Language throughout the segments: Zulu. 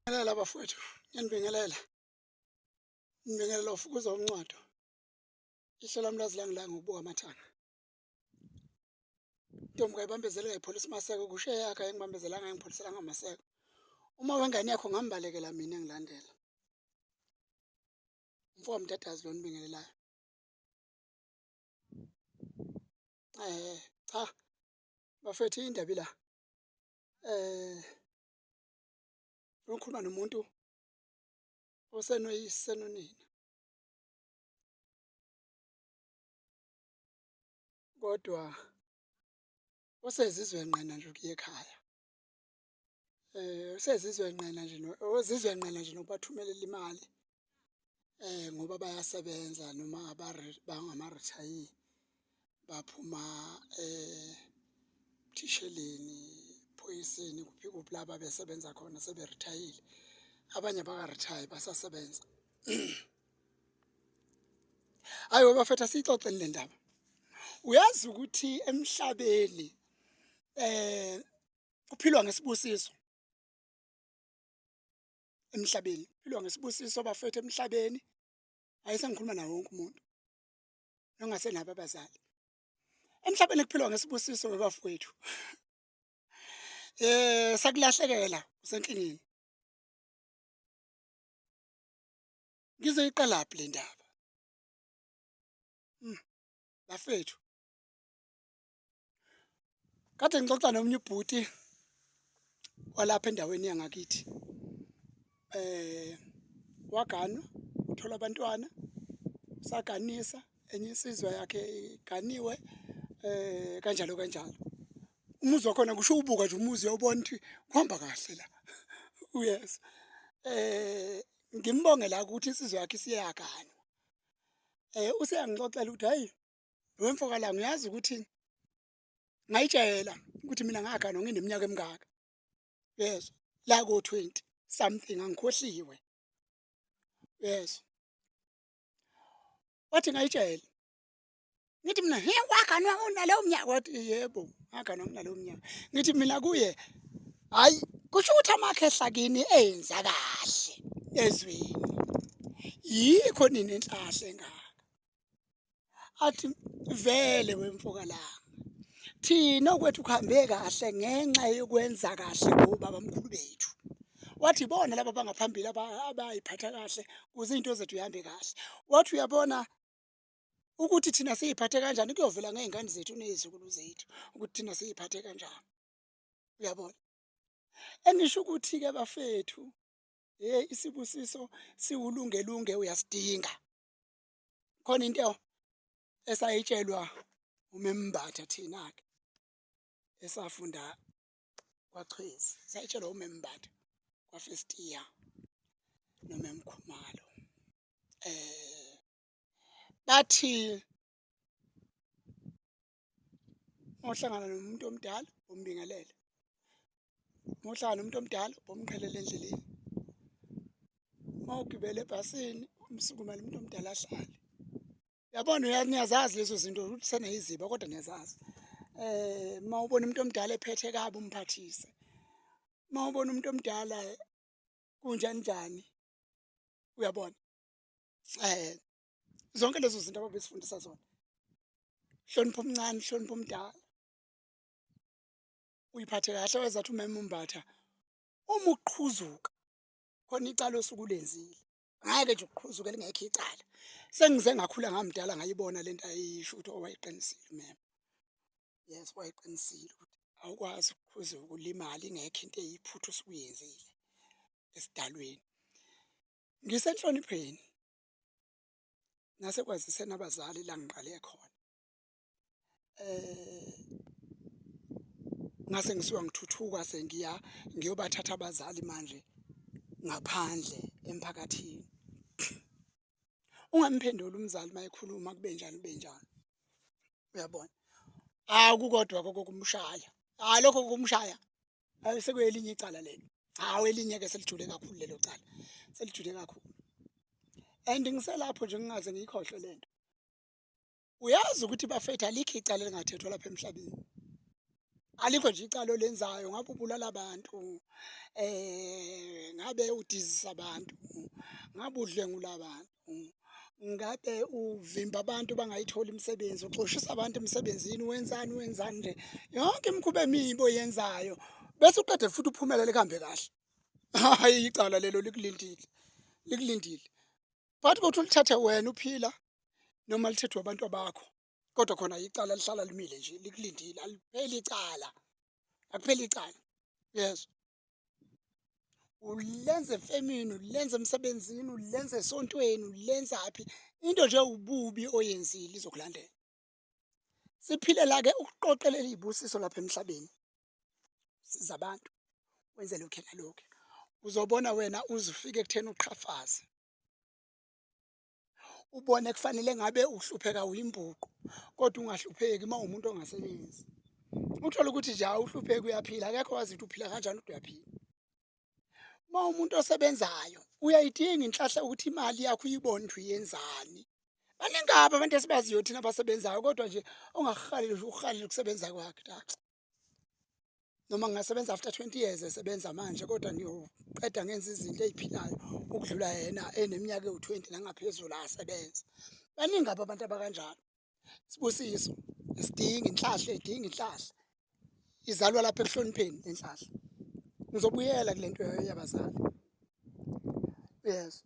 Nginibingelela bafowethu, ngiyanibingelela. Ngibingelela ufukuza umncwado. Ihlo lami lazi langilanga ukubuka amathanga. Ntombi kayibambezele kayipholisa maseko kusho eyakhe ayingibambezelanga ayingipholisa ngamaseko. Uma wengane yakho ngambalekela mina ngilandela. Mfowethu Mdadazi lo nibingelelayo. Eh cha bafethu indaba ila. Eh ukhuluma nomuntu osenoyise nonina kodwa osezizwe nqena nje ukuya ekhaya eh usezizwe nqena nje ozizwe nqena nje nokubathumelela imali eh ngoba bayasebenza noma bangama-retire baphuma eh thisheleni phoyiseni kuphi kuphi la babesebenza khona seberithayile abanye bakarithayi basasebenza. Hayi webafethu asiyixoxeni le ndaba. Uyazi ukuthi emhlabeni eh kuphilwa ngesibusiso emhlabeni kuphilwa ngesibusiso bafethu emhlabeni hayi sengikhuluma nawo wonke umuntu nongasenabo abazali emhlabeni kuphilwa ngesibusiso webafowethu eh sakulahlekela usenkingeni ngizoyiqalaphi le ndaba bafethu kade ngixoxa nomunye ubhuti walapha endaweni yangakithi eh waganwa uthola abantwana saganisa enye insizwa yakhe iganiwe eh kanjalo kanjalo umuzi wakhona kusho ubuka nje umuzi uyawubona ukuthi kuhamba kahle la uyezwa eh ngimbonge la ukuthi insizwa yakhe isiyaganwa eh useyangixoxela ukuthi hayi wemfokalanga uyazi ukuthi ngayitshela ukuthi mina ngaganwa ngineminyaka emingaka yezwa la ko 20 something angikhohliwe yezwa wathi ngayitshela ngithi mina he waganwa unaleyo mnyaka wathi yebo ngaganwa nginaleyo mnyaka ngithi mina kuye hayi kusho ukuthi amakhehla kini enza kahle ezweni yikho nini enhlahle engaka athi vele wemfokalanga thina okwethu kuhambe kahle ngenxa yokwenza kahle ngobaba mkhulu bethu wathi bona laba bangaphambili abayiphatha kahle kuze izinto zethu ihambe kahle wathi uyabona ukuthi thina siyiphathe kanjani kuyovela ngey'ngane zethu ney'zukulu zethu ukuthi thina siyiphathe kanjani uyabona engisho ukuthi-ke bafethu hey isibusiso siwulungelunge uyasidinga khona into esayitshelwa umembatha thina-ke esafunda kwaChwezi sayitshelwa umembatha kwafestiya nomemkhumalo eh bathi ohlangana nomuntu omdala umbingelele Ngohlala nomuntu omdala bomqhelela endleleni. Uma ugibele ebhasini umsukumele umuntu omdala ahlale. Uyabona niyazazi lezo zinto ukuthi seneyiziba kodwa niyazazi. Eh uma ubona umuntu omdala ephethe kabi umphathise. Uma ubona umuntu omdala kunjani njani uyabona. Eh zonke lezo zinto ababesifundisa zona. Hlonipha omncane, hlonipha omdala. Uyiphathe kahle wazathi umema uMbatha uma uqhuzuka khona icala osuke ulenzile ngeke nje uqhuzuke lingekho icala sengize ngakhula ngamdala ngayibona lento ayisho ukuthi owayeqinisile umema yes wayeqinisile ukuthi awukwazi ukuqhuzuka ulimale ingekho into eyiphutha osukuyenzile esidalweni ngisenhlonipheni nasekwaziseni abazali la ngiqale khona eh ngase ngisuka ngithuthuka sengiya ngiyobathatha abazali manje ngaphandle emphakathini ungamphenduli umzali uma ekhuluma kube njani kube njani uyabona akukodwa kokumshaya hayi lokho kokumshaya sekwelinye icala lelo hawu elinye ke selijule kakhulu lelo cala selijule kakhulu and ngiselapho nje ngingaze ngiyikhohlwe lento Uyazi ukuthi bafethu alikho icala elingathethwa lapha emhlabeni. Alikho nje icala olenzayo ngabe ubulala abantu eh Ngabe udizisa abantu, ngabe udlwengula abantu, ngabe uvimba abantu bangayitholi imisebenzi, uxoshisa abantu emsebenzini, wenzani wenzani nje. Yonke imikhuba emibi oyenzayo bese uqede futhi uphumelele kuhambe kahle. Hhayi icala lelo likulindile, likulindile. But ukuthi ulithathe wena uphila noma lithethwe abantu abakho kodwa khona icala lihlala limile nje likulindile alipheli icala akupheli icala yezwa ulenza efemini ulenza emsebenzini ulenza esontweni ulenzaphi into nje ububi oyenzile izokulandela siphilela-ke ukuqoqelela iy'busiso lapha emhlabeni siza abantu wenze lokhu nalokhu uzobona wena uze ufike ekutheni uqhafaze ubone kufanele ngabe uhlupheka uyimbuqu kodwa ungahlupheki uma umuntu ongasebenzi uthole ukuthi nje awuhlupheki uyaphila akekho wazi ukuthi uphila kanjani kodwa uyaphila uma umuntu osebenzayo uyayidinga inhlahla ukuthi imali yakho uyibone ukuthi uyenzani baningi abantu esibaziyo thina abasebenzayo kodwa nje ongakuhaleli ukuhalela ukusebenza kwakhe noma ngingasebenza after 20 years esebenza manje kodwa ngiyoqeda ngenza izinto ey'philayo ukudlula yena eneminyaka ewu-20 nangaphezulu asebenza. Baningi kabi abantu abakanjalo. Sibusiso, sidinga inhlahla, idinga inhlahla. Izalwa lapha ekuhlonipheni le nhlahla. Ngizobuyela kule nto yabazali. Uyezwa?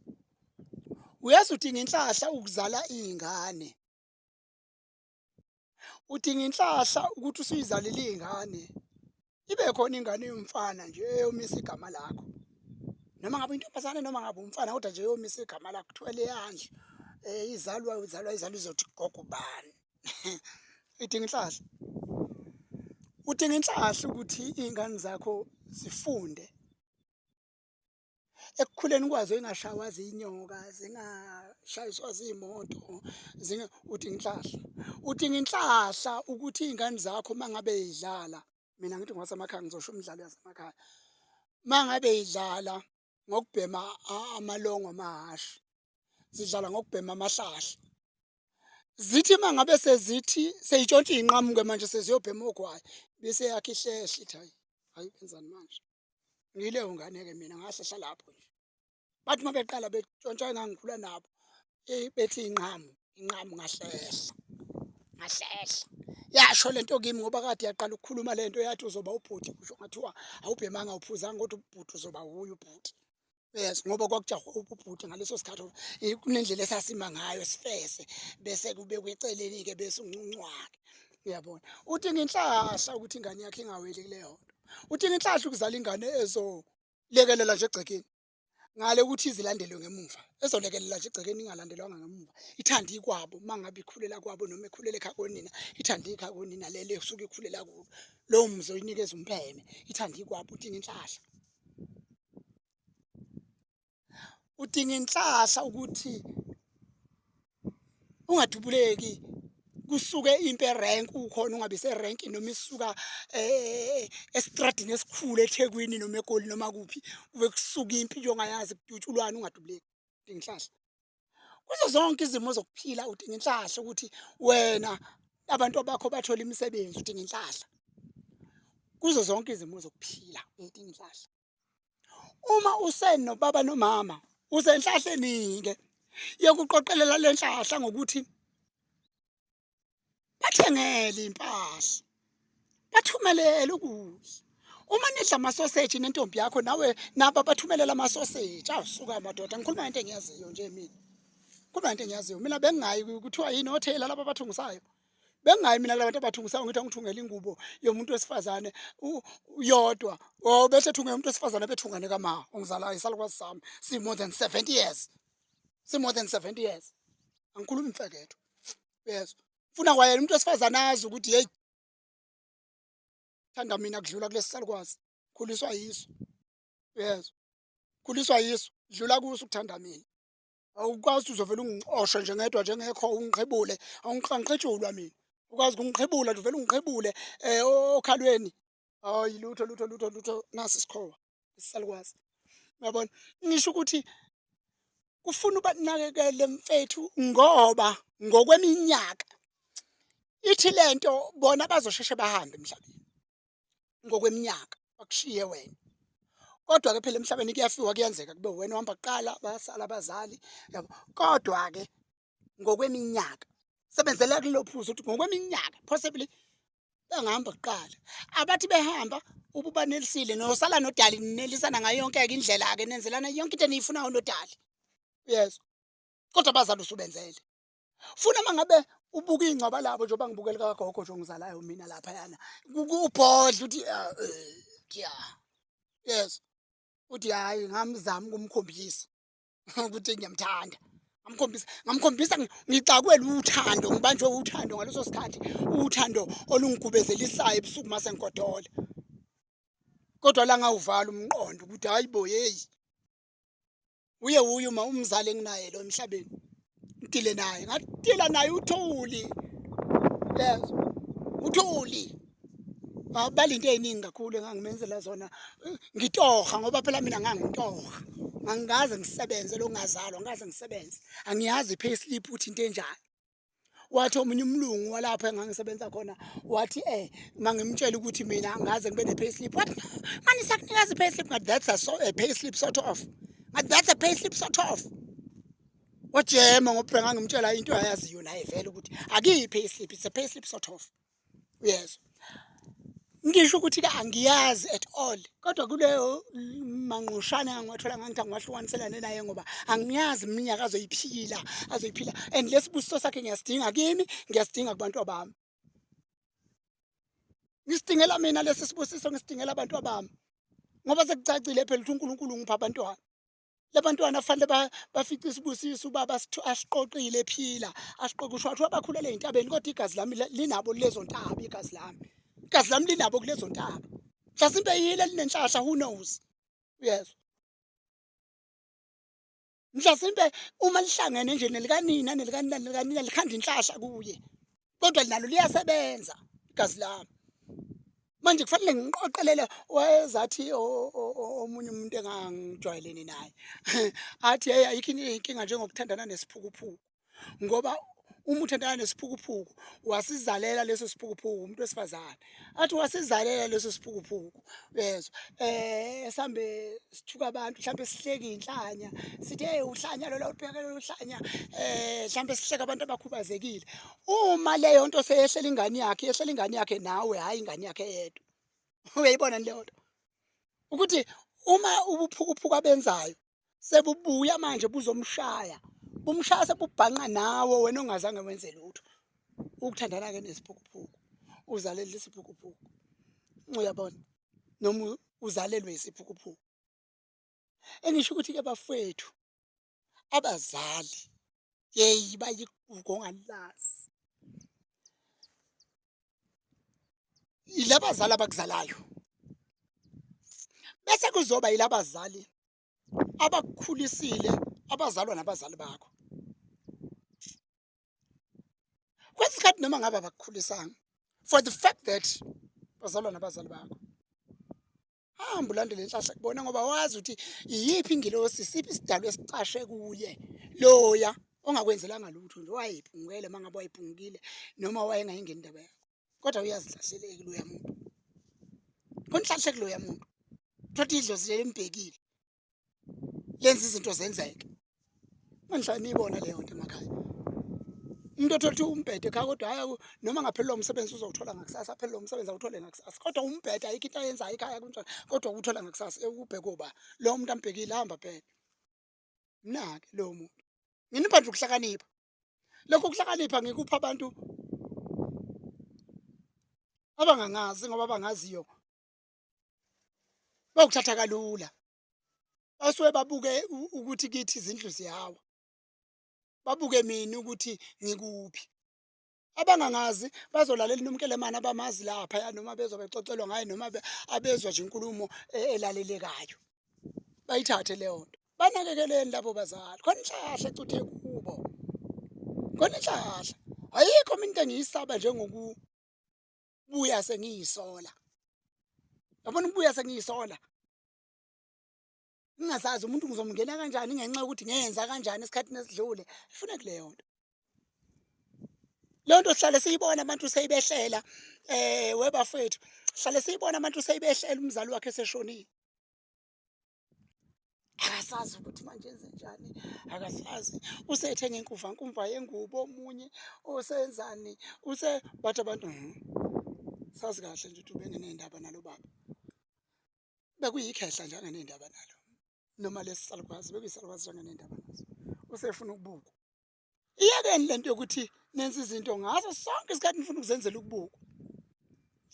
Uyezwa udinga inhlahla ukuzala iy'ngane. Udinga inhlahla ukuthi usuyizalile iy'ngane, ibe khona ingane yomfana nje eyomisa igama lakho. Noma ngabe intombazane noma ngabe umfana kodwa nje eyomisa igama lakho kuthiwa leyandlu izalwa izalwa izalwa izothi gogo ubani. Idinga inhlahla. Udinga inhlahla ukuthi iy'ngane zakho zifunde. Ekukhuleni kwazo ingashawa zinyoka, zingashayiswa zimoto, udinga inhlahla. Udinga inhlahla ukuthi iy'ngane zakho uma ngabe y'dlala, mina ngithi ngowasemakhaya ngizosho imidlalo yasemakhaya. Uma ngabe y'dlala ngokubhema amalongo amahhashi, zidlala ngokubhema amahlahla. Zithi uma ngabe sezithi seyitshontsha iy'nqamu-ke manje seziyobhema ogwayi, bese yakhe ihlehla ithi hhayi, hhayi benzani manje. Ngileyo ngane-ke mina ngahlehla lapho nje. Bathi uma beqala betshontsha engangikhula nabo bethi inqamu, inqamu ngahlehla, ngahlehla. Yasho le nto kimi ngoba kade yaqala ukukhuluma le nto yathi uzoba ubhuti kusho ngathiwa awubhemanga awuphuzanga kodwa ubhuti uzoba wuye ubhuti. Yes, ngoba kwakujahwa ubhuti ngaleso sikhathi kunendlela esasima ngayo sifese bese kubekwa eceleni-ke bese uncuncwa-ke uyabona. Uthi ngenhlahla ukuthi ingane yakhe ingaweli kuleyo nto. Uthi ngenhlahla ukuzala ingane ezolekelela nje egcekeni ngale ukuthi izilandelwe ngemuva ezolekelela nje egcekeni ingalandelwanga ngemuva ithande ikwabo uma ngabe ikhulela kwabo noma ikhulela ekhaya konina ithande ikhaya konina lelo esuke ikhulela kulo lowo mzi oyinikeza umpheme ithande ikwabo udinga inhlahla. Udinga inhlahla ukuthi ungadubuleki kusuke impi erenki ukhona ungabi serenki noma isuka eh, esitradini esikhulu eThekwini noma eGoli noma kuphi kube kusuka impi nje ongayazi kudutshulwana ungadubuleki udinga inhlahla kuzo zonke izimo zokuphila udinga inhlahla ukuthi wena abantu bakho bathole imisebenzi udinga inhlahla kuzo zonke izimo zokuphila udinga inhlahla uma usenobaba nomama usenhlahleni-ke yokuqoqelela le nhlahla ngokuthi bathengele impahla bathumelele ukudla uma nidla amasoseji nentombi yakho nawe nabo bathumelela amasoseji awusuka madoda ngikhuluma ngento engiyaziyo nje mina ngikhuluma ngento engiyaziyo mina bengingayi kuthiwa yini othela laba abathungisayo bengingayi mina kulabantu abathungisayo ngithi angithungele ingubo yomuntu wesifazane yodwa o bese thunge umuntu wesifazane bethungane kama ongizalayo isalukwazi sami si more than 70 years si more than 70 years angikhulumi imfeketho uyezwa funa kwayena umuntu wesifazane azi ukuthi hey thanda mina kudlula kulesi salukwazi khuliswa yiso uyezwa khuliswa yiso dlula kuso ukuthanda mina awukwazi uzovela ungixoshe nje ngedwa njengekho ungiqhebule awungiqhetshulwa mina ukwazi ukungiqhebula nje uvele ungiqhebule um okhalweni hayi lutho lutho lutho lutho nasi isikhowa isisalukwazi uyabona ngisho ukuthi kufuna ubanakekele mfethu ngoba ngokweminyaka ithi lento bona bazosheshe bahambe emhlabeni ngokweminyaka bakushiye wena. Kodwa-ke phela emhlabeni kuyafiwa kuyenzeka kube wena ohamba kuqala basala abazali yabo. Kodwa-ke ngokweminyaka sebenzela kulelo phuzu ukuthi ngokweminyaka possibly bengahamba kuqala. Abathi behamba ububanelisile nosala nodali ninelisana ngayo yonke-ke indlela-ke nenzelana yonke into eniyifunayo nodali. Uyezwa? Kodwa abazali usubenzele. Funa uma ngabe ubuka ingcwaba labo njengoba ngibukela kagogo nje ongizalayo mina laphayana ubhodla uthi ah, eh, ya yes uthi hayi ngamzama ukumkhombisa ukuthi ngiyamthanda ngamkhombisa ngamkhombisa ngixakwe uthando ngibanjwe uthando ngaleso sikhathi uthando olungigubezelisayo ebusuku mase ngigodola kodwa la ngawuvala umqondo ukuthi hayi bo yeyi Uye uye uma umzali enginaye lo emhlabeni. Ngidile naye, ngadila naye uthuli. Yes. Uthuli. Ngabala into eziningi kakhulu engangimenzela zona. Ngitoha ngoba phela mina ngangitoha. Angikaze ngisebenze lo ngazalwa, ngikaze ngisebenze. Angiyazi i-pay slip ukuthi into enjani. Wathi omunye umlungu walapho engangisebenza khona wathi eh mangimtshela ukuthi mina angaze ngibe ne-pay slip wathi mani sakunikeza i-pay slip ngathi that's a, so, a pay slip sort of ngathi that's a pay slip sort of wajema ngoba ngangimtshela into ayaziyo naye vele ukuthi akiyi-pay slip it's a pay slip sort of uyezwa ngisho ukuthi ke angiyazi at all kodwa kuleyo manqushana engangiwathola ngangithi angiwahlukaniselane naye ngoba angiyazi iminyaka azoyiphila azoyiphila and lesibusiso sakhe ngiyasidinga kimi ngiyasidinga kubantu abami ngisidingela mina lesi sibusiso ngisidingela abantu abami ngoba sekucacile phela ukuthi uNkulunkulu ungipha abantwana Labantwana fanele bafice isibusiso ubaba asiqoqile ephila asiqoqe usho wathi wabakhulele ey'ntabeni kodwa igazi lami linabo kulezo ntaba igazi lami igazi lami linabo kulezo ntaba mhlasimpe yile linenhlahla who knows uyezwa mhlasimpe uma lihlangene nje nelikanina nelikanina nelikanina likhanda inhlahla kuye kodwa nalo liyasebenza igazi lami manje kufanele ngiqoqelele wayezathi omunye umuntu engangijwayelene naye athi hey ayikho inkinga njengokuthandana nesiphukuphuku ngoba uma uthandana nesiphukuphuku wasizalela leso siphukuphuku umuntu wesifazane athi wasizalela leso siphukuphuku uyezwa eh sambe sithuka abantu mhlawumbe sihleke inhlanya sithi hey uhlanya lona ubhekele uhlanya eh mhlawumbe sihleka abantu abakhubazekile uma leyo nto seyehlela ingane yakhe yehlela ingane yakhe nawe hayi ingane yakhe eyedwa uyayibona leyo nto ukuthi uma ubuphukuphuku abenzayo sebubuya manje buzomshaya bumshaya sebubhanqa nawe wena ongazange wenze lutho ukuthandana ke nesiphukuphuku uzalela isiphukuphuku uyabona noma uzalelwe isiphukuphuku engisho ukuthi ke bafowethu abazali yeyi bayigugu ongalazi yilabazali abakuzalayo bese kuzoba yilabazali abakukhulisile abazalwa nabazali bakho kwesikhathi noma ngabe abakukhulisanga for the fact that bazalwa nabazali bakho hamba ulandele inhlahla kubona ngoba wazi ukuthi iyiphi ingilosi siphi isidalwa esicashe kuye loya ongakwenzelanga lutho nje wayeyiphungukele uma ngabe wayephungukile noma wayengayingeni indaba yakho kodwa uyazihlahleleki loya muntu khona inhlahla kuloya muntu thothi idlozi lelimbhekile lenza izinto zenzeke manje niyibona leyo nto emakhaya umuntu othola ukuthi umbhede ekhaya kodwa hhayi noma ngaphelelwa umsebenzi uzowuthola ngakusasa aphelelwa umsebenzi awuthole ngakusasa kodwa umbhede ayikho into ayenzayo ekhaya kunjani kodwa ukuthola ngakusasa ekubheke uba lowo muntu ambhekile hamba bheke mnake lowo muntu nginipha nje ukuhlakanipha lokho kuhlakanipha ngikupha abantu abangangazi ngoba abangaziyo bawukuthatha kalula basuke babuke ukuthi kithi izindlu ziyawa babuke mina ukuthi ngikuphi abangangazi bazolalela uNomkelemane abamazi lapha noma bezwa bexoxelwa ngaye noma abezwa nje inkulumo e, elalelekayo bayithathe leyo nto banakekeleni labo bazali khona inhlahla ecuthe kubo khona inhlahla ayikho mina into engiyisaba njengokubuya sengiyisola yabona ukubuya sengiyisola ngingasazi umuntu ngizomngena kanjani ngenxa yokuthi ngenza kanjani esikhathini esidlule ifune kuleyo nto leyo nto sihlale siyibona abantu seyibehlela eh webafethu sihlale siyibona abantu seyibehlela umzali wakhe eseshonile. Akasazi ukuthi manje enze njani, akasazi. Usethenga inkumvankumva yengubo omunye, usenzani, use bathi abantu sazi kahle nje ukuthi ubengeney'ndaba nalo baba. Bekuyikhehla nje angeney'ndaba nalo, noma lesi salukwazi bekuyisalukwazi nje angeney'ndaba naso. Usefuna ukubukwa. Iyekeni lento yokuthi nenza izinto ngaso sonke isikhathi nifuna ukuzenzela ukubukwa.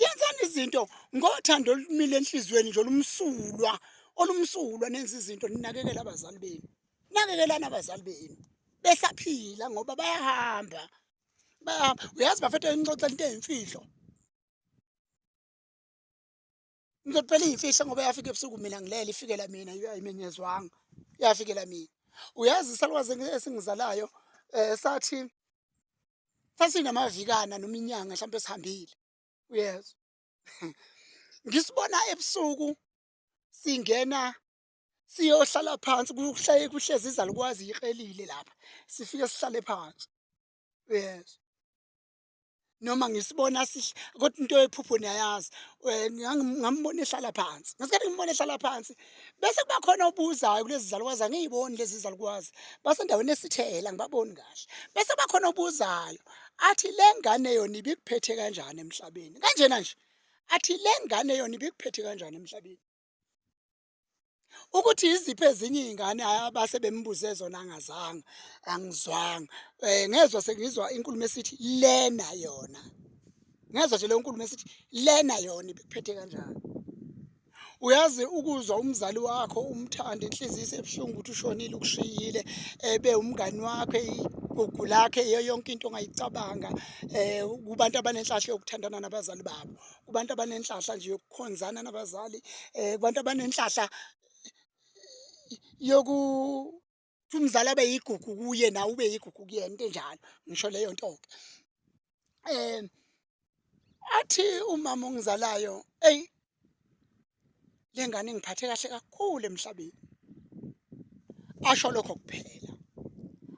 Yenzani izinto ngothando olumile enhliziyweni nje olumsulwa, olumsulwa nenza izinto ninakekele abazali benu. Nakekelani abazali benu besaphila ngoba bayahamba. Bayahamba. Uyazi bafethu ngixoxela into eyimfihlo. Ngizothi phela iyimfihlo ngoba yafika ebusuku mina ngilele ifikela mina ayimenyezwanga yafikela mina. Uyazi isalukwazi esingizalayo um sathi sasinamavikana noma inyanga mhlawumbe esihambile uyezwa. Ngisibona ebusuku singena siyohlala phansi kuhlale kuhlezi izalukwazi iqhelile lapha sifike sihlale phansi uyezwa. Noma ngisibona sihle kodwa into yephupho niyayazi eh, ngambona ehlala phansi ngesikhathi ngimbona ehlala phansi bese kuba khona obuzayo kulezi zalukwazi angiyiboni lezi zalukwazi basendaweni esithela ngibaboni kahle bese kuba khona obuzayo athi le ngane yona ibikuphethe kanjani emhlabeni kanjena nje athi le ngane yona ibikuphethe kanjani emhlabeni Ukuthi yiziphi ezinye iy'ngane abase bembuze zona angazanga, angizwanga. Ngezwa sengizwa inkulumo esithi lena yona, ngezwa nje leyo nkulumo esithi lena yona ibikuphethe kanjani. Uyazi ukuzwa umzali wakho umthanda inhliziyo isebuhlungu ukuthi ushonile ukushiyile ebe umngani wakho igugu lakhe iyo yonke into ongayicabanga kubantu abanenhlahla yokuthandana nabazali babo. Kubantu abanenhlahla nje yokukhonzana nabazali um kubantu abanenhlahla yokuthi umzali abe yigugu kuye nawe ube yigugu kuyena into enjalo ngisho leyo nto-ke. Um athi umama ongizalayo eyi le ngane ingiphathe kahle kakhulu emhlabeni asho lokho kuphela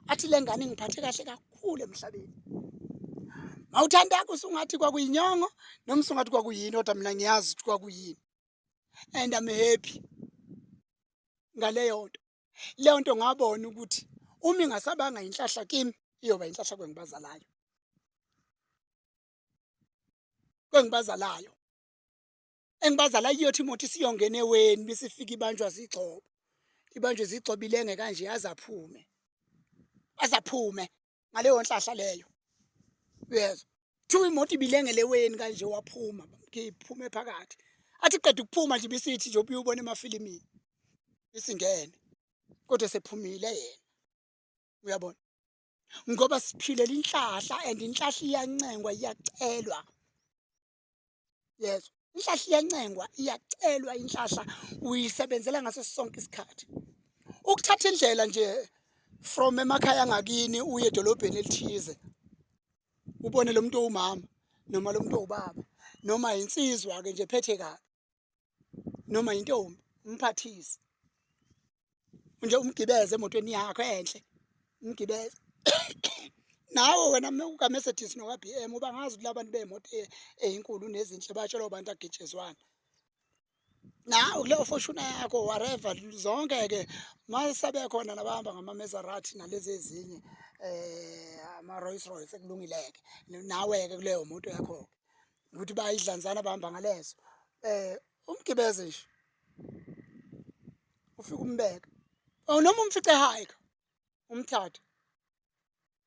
athi le ngane ingiphathe kahle kakhulu emhlabeni mawuthandakho usungathi kwakuyinyongo noma usungathi kwakuyini kodwa mina ngiyazi ukuthi kwakuyini and I'm happy ngaleyo nto leyo nto ngabona ukuthi uma ingasabanga inhlahla kimi iyoba inhlahla kwengibazalayo kwengibazalayo engibazala iyothi imoto isiyongena eweni bese ifika ibanjwa zigxobo ibanjwe zigxobo ilenge kanje azaphume azaphume ngaleyo nhlahla leyo uyezwa kuthiwa imoto ibilengele eweni kanje waphuma ngiphume phakathi athi qeda ukuphuma nje bisithi nje ubuye ubone emafilimini isingene kodwa sephumile yena uyabona ngoba siphilela inhlahla and inhlahla iyancengwa iyacelwa Yezwa, inhlahla iyancengwa, iyacelwa inhlahla uyisebenzela ngaso sonke isikhathi. Ukuthatha indlela nje from emakhaya angakini uye edolobheni elithize ubone lo muntu owumama noma lo muntu owubaba noma insizwa-ke nje phethe kabi noma intombi umphathise nje umgibeze emotweni yakho enhle umgibeze nawe wena ukaMercedes noka-BM uba ngazi ukuthi labantu bemoto e, eyinkulu nezinhle batshelwa abantu agijezwana nawe kuleyo Fortuner yakho whatever zonke-ke masabe khona nabahamba ngama-Maserati nalezi ezinye ama-Rolls Royce sekulungile-ke nawe-ke kuleyo moto yakho-ke ukuthi bayidlanzana bahamba ngalezo umgibeze nje ufike umbeke or noma umfice hike umthathe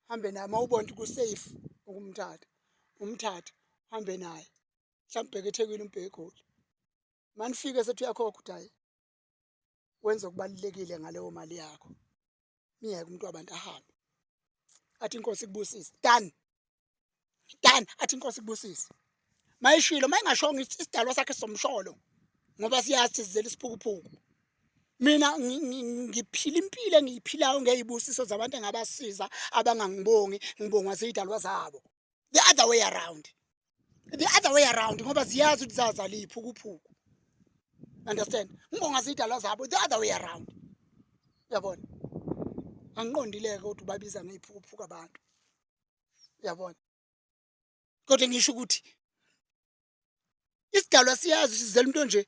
hambe naye uma ubona ukuthi ku-safe ukumthatha umthathe uhambe naye mhlawumbe ubheke eThekwini umbheke eGoli manifike sethi uyakhokha ukuthi hhayi wenza okubalulekile ngaleyo mali yakho myeke umuntu wabantu ahambe athi inkosi ikubusise done done athi inkosi ikubusise mayishilo mayingashongo isidalwa sakhe somsholo ngoba siyazi sizela isiphukuphuku mina ngiphila impilo engiyiphilayo ngezibusiso zabantu engabasiza abangangibongi ngibongwa zidalwa zabo the other way around the other way around ngoba ziyazi ukuthi zazala iphukuphuku understand ngibonga zidalwa zabo the other way around uyabona angiqondile-ke kodwa ubabiza ngeyiphukuphuku abantu uyabona kodwa ngisho ukuthi isidalwa siyazi sizela umuntu onje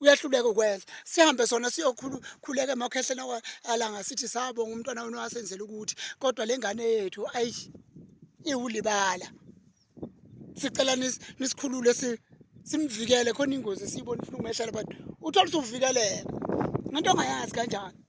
Uyahluleka ukwehla. Sihambe sona siyokhuleka emakhehleni alanga sithi sabonga umntwana wenu wasenzela ukuthi kodwa le ngane yethu ayi iwulibala. Sicela nisikhulule simvikele khona ingozi esiyibona ifuna ukumehlela but uthola usuvikeleka ngento ongayazi kanjani.